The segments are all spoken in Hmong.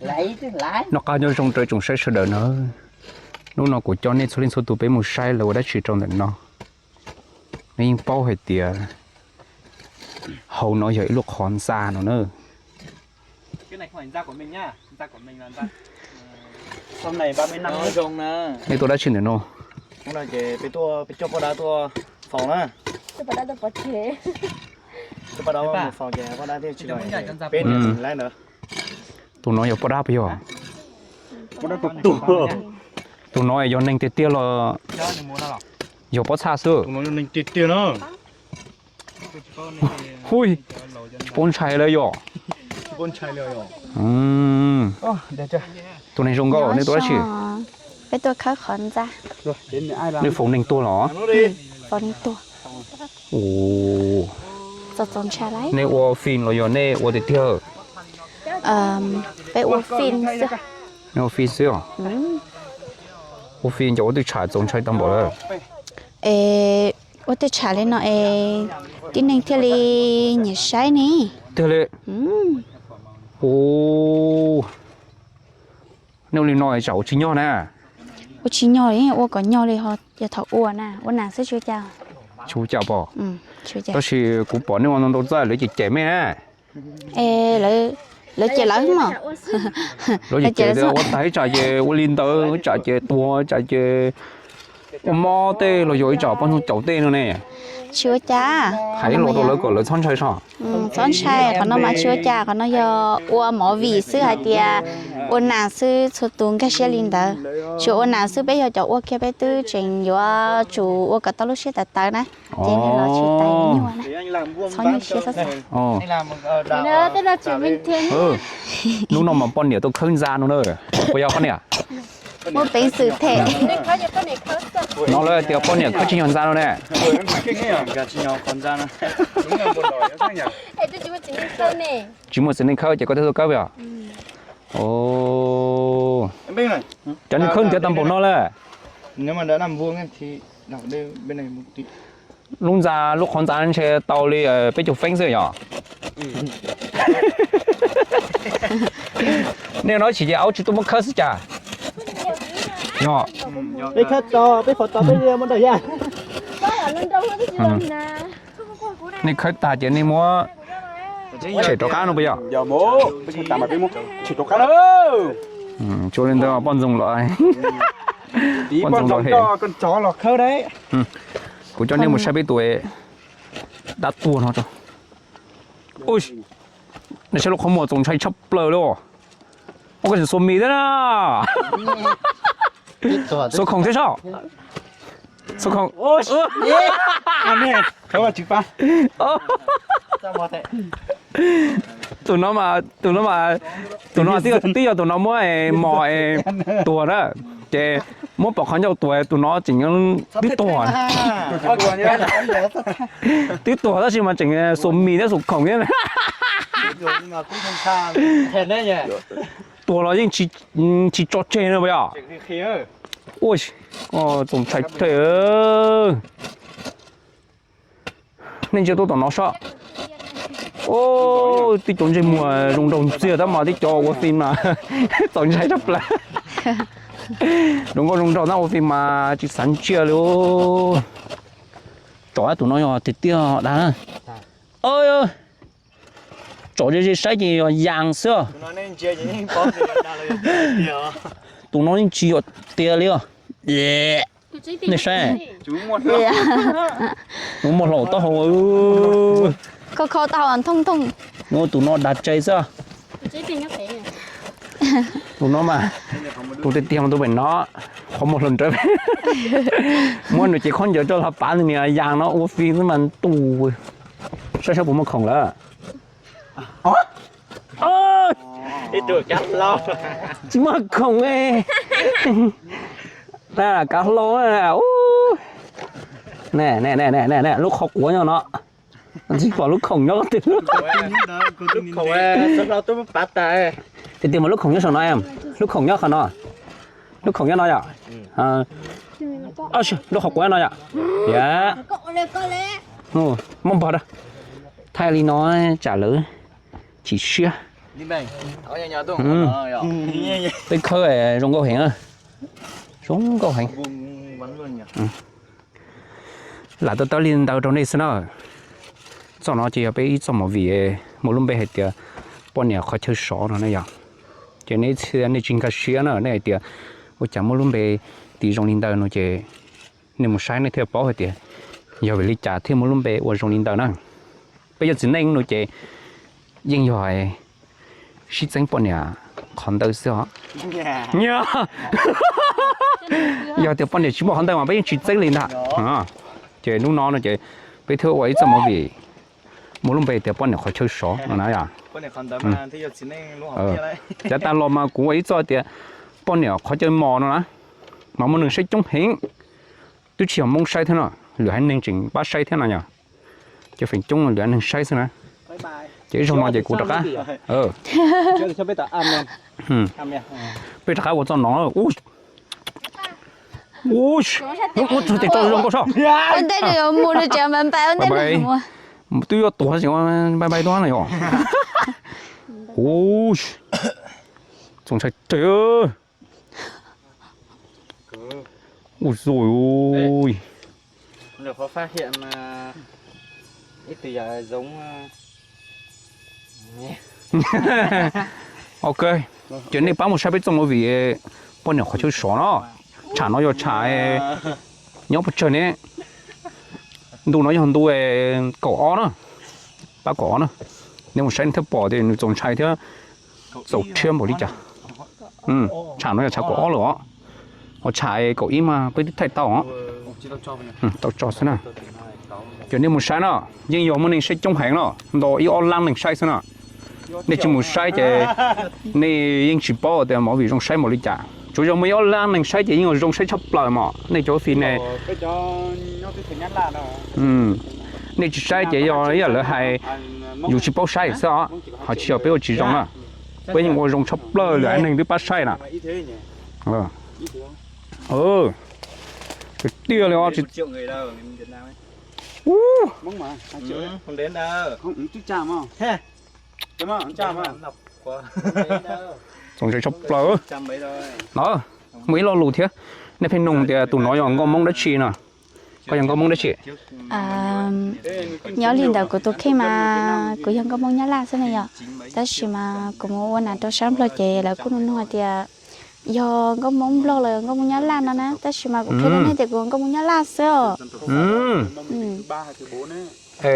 Noj qab nyob zoo rau tsoom saib sawv daws na. Hnub no kuv coj nej txhua leej txhua tus peb mus saib lawv ua dab tsi rau ntawm no. Nej yeej paub hais tias hauv no yog ib lub qhov ntxa no na. Nej tuaj dab tsi ntawm no? Tus no yog poj dab puas yog? Tus no yog neeg tiag tiag los yog pob txha xwb? Hu, tsis paub ntshai lawm yom? Tus neeg zoo nkauj, nej tuaj dab tsi? Peb tuaj khawb qhov ntxa. Nej faus neeg tuag los? Faus neeg tuag. Txaus txaus ntshai lauj. Nej ua fim los yog nej ua tiag tiag? Peb ua fim xwb. Nej ua fim xwb os? Ua fim ces ua twb tsham txaus ntshai tag npaum lawm. Es ua twb tsham li no es tib neeg thiaj li nyiam saib ne. Tiag li? Nej ua li no tsam ua tsis nyog na. Ua tsis nyog li, ua kom nyog li ho yog thaum ua na, ua nas xwb tsis ua cas. Tsis ua cas pom. Tab sis kuv pom nej ua ntau ntau txaj lawv cem cem nej na. Es lawv cem lawv mog. Lawv cem cem tias ua tag ib tsam ces ua li ntawd, ib tsam ces tuag, ib tsam ces ua mob tej los yog ib tsam poj ntxoog caum tej no ne. Tsis ua cas. Hais ib los rau lawv kom lawv txhob ntshai soj. Txhob ntshai, qhov no mas tsis ua cas, qhov no yog ua movie xwb hais tias ua nas xwb txhua tus nkag siab li ntawd. Tsuas ua nas xwb, peb yog cov ua kiag peb twb tseem yuav tsum ua kom tau lub siab tawv tawv na. Ces nws los tsis tawv nyuaj na. Txhob nyuaj siab xwb xwb. Hnub no mas poj niam tuaj khawb ntxa no na. Puas yog poj niam? Muaj peev xwm them. No lawv tias poj niam khawb tsis nyog ntxa no ne. Tsis muaj txiv neej khawb ces koj thiaj tuaj khawb yom? Cov neeg khawb ntiav tag npaum no lawm. Lub ntxa, lub qhov ntxa ntshe tau li peb caug feeb xwb yom? Nej no tsis ces aub tsis tuaj muab khawb xwb cas? Yog. Peb khawb tau, peb faus tau peb muab nrog yaj. Nej khawb tag ces nej muab tshem rov qab no puas yog? Tshem rov qab. Tsuas li ntawd poj ntxoog los, poj ntxoog los hem. Kuv coj nej mus saib peb tus dab tuag no tso. Nej saib lub qhov muag txaus ntshai tshaj plaws li. Ua koj tseem xuas mis thiab na. Xuas khoom thiab soj. Xuas khoom. Tus no mas, tus no mas, tus no twb yog tus no muab mos tuag na. Ces muab pom qhov ncauj tuag, tus no tseem twb tuag. Twb tuag tab sis mas tseem xuas mis thiab xuas khoom thiab. Tuag los yeej tsis tso tseg no puas yog? Ua, txaus ntshai thiab. Nej ntsia tuaj tom no soj. Tib cov ntsej muag zoo nraug ntxiag tab mas tib cov ua fim mas txaus ntshai tshaj plaws. Zoo nkauj zoo nraug tab ua fim mas tsis xav ntsia li. Tsom tus no yog tiag tiag dab. Tsom ze ze saib ces yog yas xwb. Tus no yeej tsis yog tiag li os. Nej saib, muaj hlauv taub hau. Kho kho taub hau thooj thooj. Tus no dag tsawv xwb. Tus no mas, tus tiag tiag mas tus pem no, qhov muag hluas nrawm. Muab nws cev khaub ncaws rau hla pav nws niag yas no ua fim xwb mas tus. Saib saib puas muaj khoom lawm. Tsis muaj khoom. Kav hlau. Lub qhov quav nyob no. Tsis pom lub khoom nyob. Tiag tiag mas lub khoom nyob saum no. Lub khoom nyob qhov no. Lub khoom nyob no yom. Lub qhov quav no yom. Muab npog da. Thaij li no tsam lawv chim siab. Tej khawb zoo nkauj heev, zoo nkauj heev. Lam tau tawm li ntawd rau nej xwb na. Txoj no ces yog peb ib txoj movie muaj lub npe hais tias poj niam qhov chaw sov no ne yom. Ces nej txhia nej tsis nkag siab na, nej hais tias ua cas muaj lub npe tis zoo li ntawd no ces nej mus saib nej thiaj paub hais tias yog vim li cas thiaj muaj lub npe ua zoo li ntawd na. Peb yog txiv neej no ces yeej yog sib txeeb poj niam qhov ntawd xwb os. Yog tias poj niam tsis muaj qhov ntawd mas peb yeej tsis txeeb li ntag. Ces hnub no no ces peb thiaj ua ib txoj movie muaj lub npe tias poj niam qhov chaw sov no na yom. Cav tas los mas kuv ua ib txoj tias poj niam qhov chaw mos no na, mas muaj neeg saib coob heev. Twb tsis yog Hmoob saib thiab no, lwm haiv neeg tseem pab saib thiab no yom. Ces feem coob lwm haiv neeg saib xwb na. Ces ib zaug no ces kuv rov qab, peb rov qab ua txoj no. Ub, ub, tes tso zoo nkauj soj. Twb yuav tuag tseem bai bai tuab na yom. Ub, txoos ntshai tseg. Ub, zoj. Ok, ces nej pab mus saib peb txoj movie poj niam qhov chaw sov no. Tsham no yog tsham nyob pes tsawg ne? Ntu no yog ntu kaum ob na, pab kaum ob na. Nej mus saib nej thiaj pom tias nws txaus ntshai thiab txaus rhiab npaum li cas. Tsham no yog tsham kaum ob lawm os. Ho tsham kaum ib mas peb twb thaij tau os. Tau tso xwb na. Ces nej mus saib no, yeej yog muaj neeg saib coob heev no, ntau ib ob lab neeg saib xwb na. Nej tsis mus saib ces nej yeej tsis paub tias movie zoo saib npaum li cas. Tsuas yog muaj ib ob lab neeg saib ces yeej yog zoo saib tshaj plaws mas nej cov fi ne. Nej tsis saib ces yog ib yam lawv hais yus tsis paub saib xwb os, ho tsis yog peb ua tsis zoo na. Peb yeej ua zoo tshaj plaws lwm haiv neeg twb pab saib na. Tiag li os. Txaus ntshai tshaj plaws. No, muaj ib lo lus thiab. Nej pheej nug tias tus no yog nkauj Hmoob dab tsi no? Koj yog nkauj Hmoob dab tsi? Nyob li ntawm kuv tus kheej mas kuv yog nkauj Hmoob Nyab Laj xwb na yom. Tab sis mas kuv mus ua nas rau sab Nplog ces lawv kuj nug nug hais tias yog nkauj Hmoob Nplog los yog nkauj Hmoob Nyab Laj no na, tab sis mas kuv qhia rau nej tias kuv nkauj Hmoob Nyab Laj xwb os.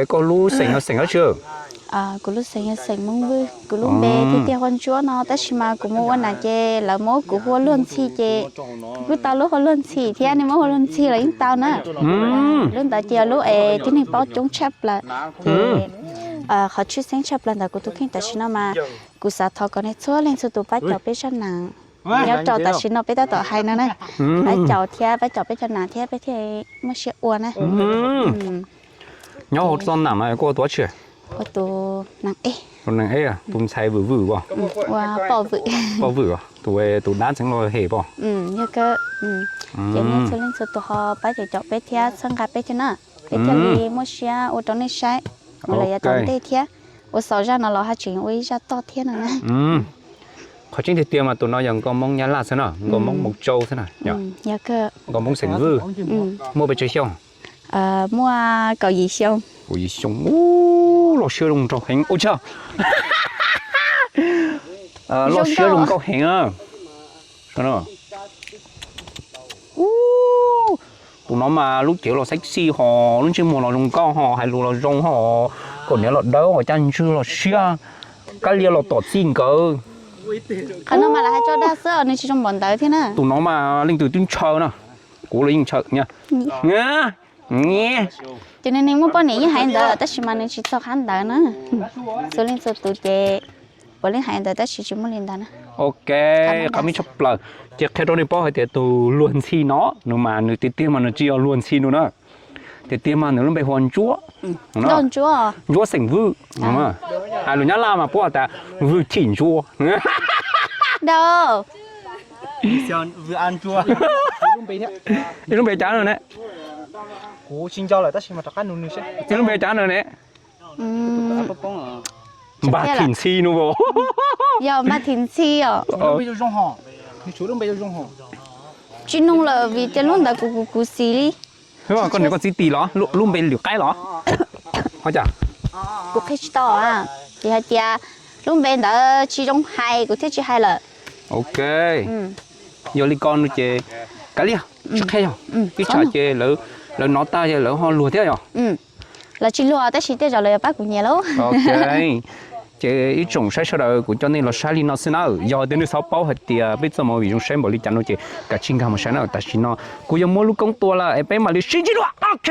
Koj lub xeem yog xeem dab tsi? Kuv lub xeem yog xeem Hmoob Vwj, kuv lub npe thiaj tias Huab Ntsuab no, tab sis mas kuv mus ua nas ces lawv muab kuv hu ua Luag Ntxhi ces kuj tau lub hu ua Luag Ntxhi thiab, nej muab hu ua Luag Ntxhi los yeej tau na. Lub ntawd ces yog lub es tib neeg paub coob tshaj plaws, ces qhov tshwj xeeb tshaj plaws ntawm kuv tus kheej tam sim no mas kuv xav thov kom nej txhua leej txhua tus pab caum peb zaj nas nyob rau tam sim no peb tab tom hais no na. Pab caum thiab pab caum peb cov nas thiab peb thiaj muaj siab ua na. Nyob hauv txoj nas no koj ua tus dab tsi? Ua tus nas eb. Tus nas eb, tus ntxhais vwm vwm os. Ua poj vwm. Poj vwm os, tus, tus dab tseem los hem poj. Yog kawg. Ces nej txhua leej txhua tus ho pab caum caum peb thiab txhawb nqa peb thiab na, peb thiaj li muaj siab ua rau nej saib mus lawm yav tom ntej thiab. Ua xaus zaj no los haj tseem ua ib zaj toj thiab no na. Qhov tseeb tiag tiag mas tus no yog nkauj Hmoob Nyab Laj xwb na, nkauj Hmoob Moo Tsau xwb na. Nkauj Hmoob xeem Vwj. Muaj pes tsawg xyoo? Muaj kaum yim xyoo. Kaum yim xyoo, ub, loj siab zoo nraug heev ua tsaug. Loj siab zoo nkauj heev. Tus no mas lub cev los sexy ho, lub ntsej muag los zoo nkauj ho, hais lus los zoo ho, kaus hniav los dawb ho, caj ntswg los siab, kab lia los tom txij nkawd. Qhov no mas lawv hais tso dag xwb os, nws tsis zoo npaum ntawd thiab na. Tus no mas leej twg twb ntshaw na, kuv los yeej ntshaw. Ces nws, nws muaj poj niam yeej hais ntawd tab sis mas nws tsis txog qhov ntawd na. Txhua leej txhua tus ces puav leej hais ntawd tab sis tsis muaj li ntawd na. Ok, qab mib tshaj plaws. Ces qhia rau nej paub hais tias tus Luag Ntxhi no, nws mas nws tiag tiag mas nws tsis yog Luag Ntxhi nws na. Tiag tiag mas nws lub npe hu ua Ntsuab. Ntsuab xeem Vwj. Hais lus Nyab Laj mas puab has tas Vwj Thim Ntsuab. Ib lub npe cas no ne? Ib lub npe cas no ne? Npag Thim Ntxhi no. Yog Npaj Thim Ntxhi os. Tsis nug lawm vim tias lub ntawd kuv kuv kuv xis li. Koj niam koj txiv tis los? Lub npe lwm qaib los? Ho cas? Kuv qhia tsis tau, ces hais tias lub npe ntawd tsis zoo hais kuv thiaj tsis hais lawm. Ok, yog li ko no ces kav liam, tsis qhia yog ib tsam ces lawv hnov tag ces lawv ho luag thiab yog. Lawv tsis luag tab sis tej zaum lawv yuav pab kuv nyiam lauj. Ok, ces ib tsoom saib sawv daws, kuv coj nej los saib li no xwb na. Yog tias nej xav paub hais tias peb txoj movie zoo saib npaum li cas no ces kav tsij nkag mus saib na. Tam sim no kuv yuav muab lub koob tua lawm es peb mam li sib ntsib dua. Ok.